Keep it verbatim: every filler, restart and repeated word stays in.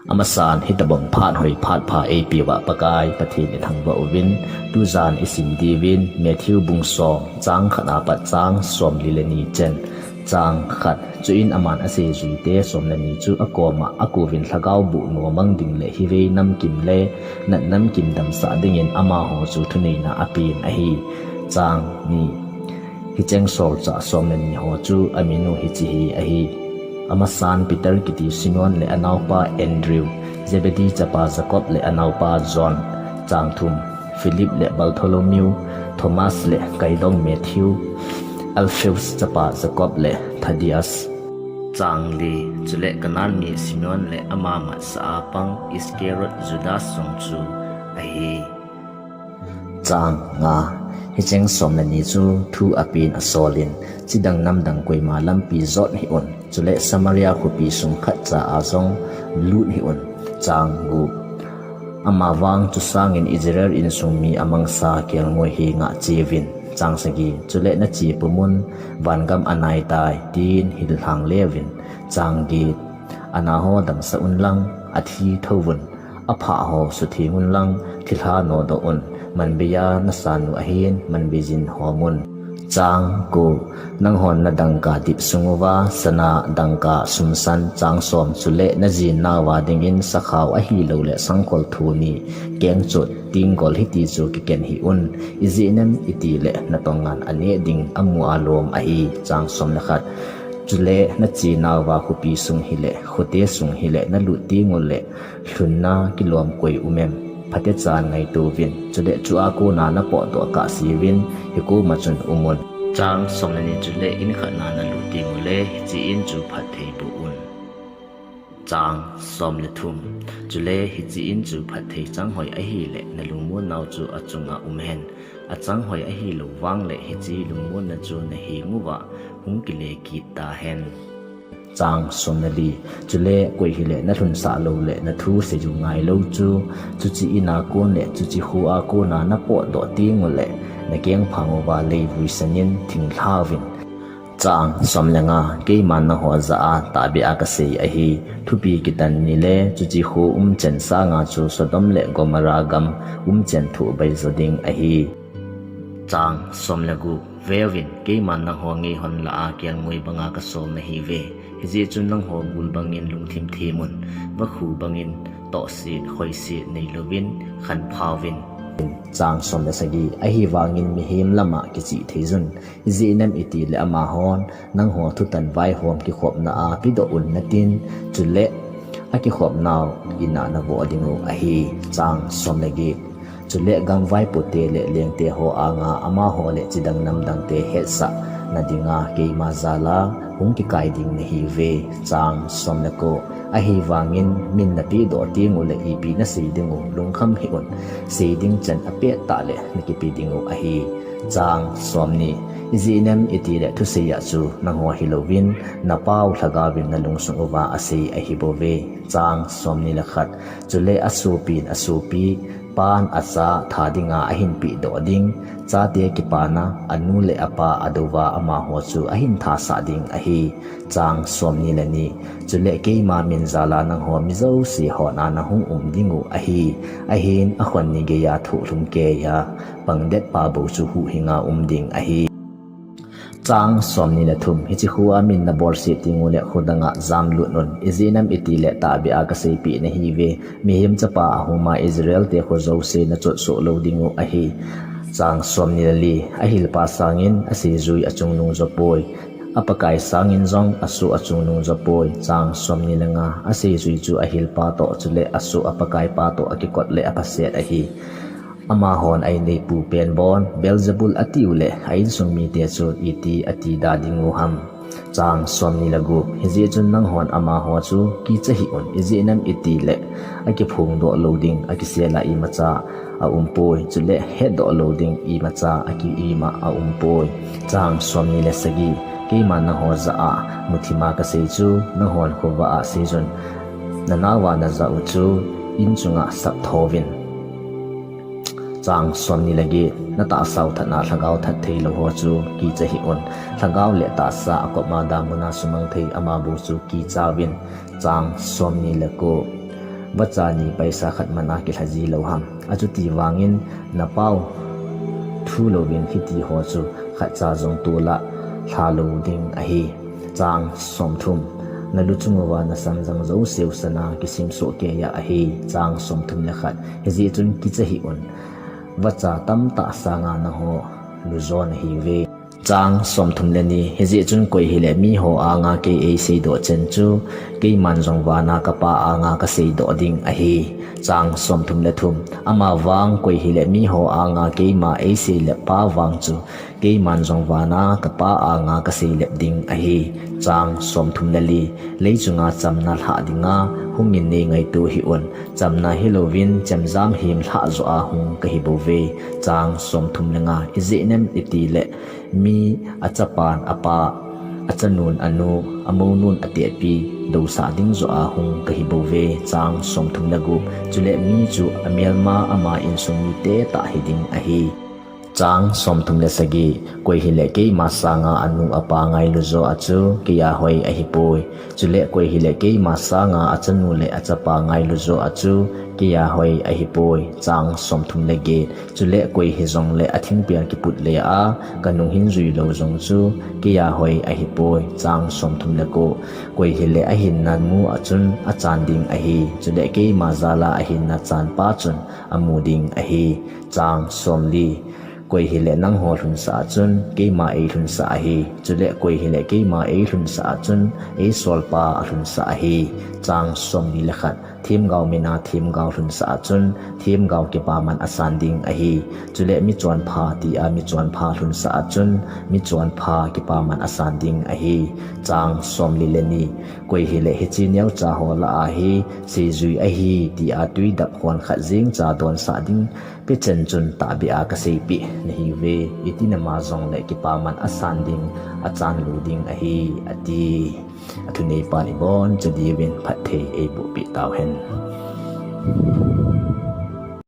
Amasan, hitobang phat hoi phat pha eipeuva Pakai Pathen ithangvah uvin, tujan isim diuvin, Matthew bung som, chang khat apat chang somli le ni chen. Chang khat. Chuin aman aseijuite som le ni chu akoma akouvin, Lhagao boh nomang ding le hivei namkim le nat namkim damsah dingin amaho chu thuneina apen ahi. Chang ni. Hicheng solchah som le ni ho chu aminu hiche hi ahi. Amasan, Peter kiti Simon le anaopa Andrew, Zebedee chapa Jacob le anaopa John. Chang thum. Philip le Bartholomew, Thomas le kaidong Matthew, Alphaeus chapa Jacob le Thaddeus. Chang li. Chule Canaan mi Simon le ama matsah a pang Iscariot Judas jong chu ahi. Chang nga. Hicheng som le ni chu thu apen asolin, chidang namdang koima lampi jot hih un, chule Samaria khopi sung khatcha a jong lut hih un. Chang gup. Amavang chusangin Israel insung mi amangsa kelngoi hi ngah cheuvin. Chang sagi. Chule nache pumun vangam anaitai, tin hillhang leuvin. Chang get. Anaho damsah unlang, athi thouvun, aphah ho sutheng unlang, thilha nodoh un, manbeiya nasanu ahin, manbei jin homun. Chang ko. Nanghon nadangka dip sung uva sana, dangka, sumsan, chang som, chule najin nauva dingin sakhao ahilouleh sangkhol thoni, kengchot, tinggol hiti chu kiken hih un. Ijeh inem itile natongan aneh ding amu alom ahi. Chang som le khat. Chule nache nauva khopi sung hile, khote sung hile nalut tengule, lhunna kilom koi um em? Phatechan ngaito uvin, chule chua kona napotdoh kahse uvin, hikoma chun umun. Chang som le ni. Chule in khatna nalut tengule, hiche in chu phatthei boh un. Chang som le thum. Chule hiche in chu phatthei changhoi ahile, nalungmonnau chu achunga umhen. Achanghoi ahilou vangle hiche lungmonna chu naheng uva hung kile kit tahen. Chang som le li. Chule koi hile nalhunsah loule nathu seiyu ngailou chu, chuche ina kon le chuche khoa kona napotdoh tengule, nakengphang uva lei vuisanin thinglhauvin. Chang som le nga. Keiman nangho jah a tahbeh a kasei ahi, thupi kitan ni le chuche kho umchen sanga chu Sodom le Gomorrah gam umchen thoh baijo ding ahi. Chang som le gup. Veuvin, keiman nangho ngeihon lah a kelngoi banga kasol nahiuve. Hijeh chun nangho gul bangin lungthim themun, vakhu bangin tohset khoiset neilouvin khanphauvin. Chang som le sagi. Ahivangin mihem lama kichih theijun, ijeh inem itile amahon nangho thutan vaihom kikhopna a pedoh un natin, chule akikhopnau ina navoh dingu ahi. Chang som le get. Chule gamvaipote le lengte ho anga amaho le chidang namdangte hetsahna dinga keima jala hung kikai ding nahiuve. Chang som le ko. Ahivangin min napedoh tengule ipi nasei dingu lungkham hih un, sei ding chan apettah le nakipe dingu ahi. Chang som ni. Ijeh inem itile thusei a chu nangho hilouvin, napau Lhagaovin nalungsung uva asei ahibouve. Chang som ni le khat. Chule asopin asopi, pan acha tha dinga ahin pehdoh ding, chate kipana anu le apa adouva amaho chu ahin thasah ding ahi. Chang som ni le ni. Chule keima min jala nangho mi jouse hon a nahung um dingu ahi. Ahin akhon ni geiya thohlhum keiya pangdetpa bou chu huhhinga um ding ahi. Chang som ni le thum. Hiche khoa min nabolset tengule khodanga jamlut un, ijeh inem itile tahbeh a kaseipeh nahiuve, Mihem Chapa ahuma Israelte kho jouse nachotsoh lou dingu ahi. Chang som ni le li. Ahilpa sangin aseijui achungnung jopoi, apakai sangin jong asoh achungnung jopoi. Chang som ni le nga. Aseijui chu ahilpa toh chule asoh apakaipa toh akikot le aphaset ahi. Amahon aineipu penbon Beelzebul atiule a insung mite chu iti atida dingu ham? Chang som ni le gup. Hijeh chun nanghon amaho chu kicha hih un, ijeh inem itile akiphongdoh lou ding akisela imacha aumpoi, chule hetdoh lou ding imacha aki ima aumpoi. Chang som ni le sagi. Keiman nangho jah a muthima kasei chu, nanghon khovah a seijun, nanaova najah u chu in chunga sapthouvin. Chang som ni le get. Natahsau thatna lhagao that theilou ho chu kicha hih un, lhagao le tahsa akopma damuna sumang thei amabou chu kichauvin. Chang som ni le ko. vacha ni paisa khat mana kilha ji lou ham. Achuti vangin napao thu louvin hiti ho chu khatcha jong tola lha lou ding ahi. Chang somthum. Nalu chung uva nasan jang jouseu sana kisim soh keiya ahi. Chang somthum le khat. Hijeh chun kicha hih un. Vacha tamtah sanga nangho lujo nahiuve. Chang somthum le ni. Hijeh chun koi hile miho anga kei eiseidoh chen chu, keiman jong vana kapa anga kaseidoh ding ahi. Chang somthum le thum. Amavang koi hile miho anga keima eiseilep pa vang chu, keiman jong vana kapa anga kaseilep ding ahi. Chang somthum le li. Leichunga chamna lhah dinga hungin neingaito hih un. Chamna hilouvin chemjam him lhah joh a hung kahibouve. Chang somthum le nga. Ijeh inem itile mi achapan apa, achanun anu, amounun atehpi dousah ding joh a hung kahibouve. Chang somthum le gup. Chule mi chu amelma ama insung mite tah hiding ahi. Chang somthum le sagi. Koi hile keima sanga anu apa ngailu joh a chu keiya hoi ahipoi. Chule koi hile keima sanga achanu le achapa ngailu joh a chu keiya hoi ahipoi. Chang somthum le get. Chule koi hijongle athingpel kiput le a kanung hin juilou jong chu keiya hoi ahipoi. Chang somthum le ko. Koi hile ahinna mu a chun achan ding ahi. Chule keima jala ahinna chanpa chun amu ding ahi. Chang somli. Koi hile nangho lhunsah a chun keima eilhunsah ahi. Chule koi hile keima eilhunsah a chun eisolpa alhunsah ahi. Chang somli le khat. Themgao mina themgao lhunsah a chun themgao kipaman asan ding ahi. Chule michonpha tia michonpha lhunsah a chun michonpha kipaman asan ding ahi. Chang somli le ni. Koi hile hiche neocha ho lah a hi seijui ahi tia twi dap hon khat jeng cha donsah ding pechen chun tahbeh a kaseipeh nahiuve. Itinama jongle kipaman asan ding, achan lou ding ahi, ati. Athuneipan iboncha diuvin phatthei eibohpeh tauhen.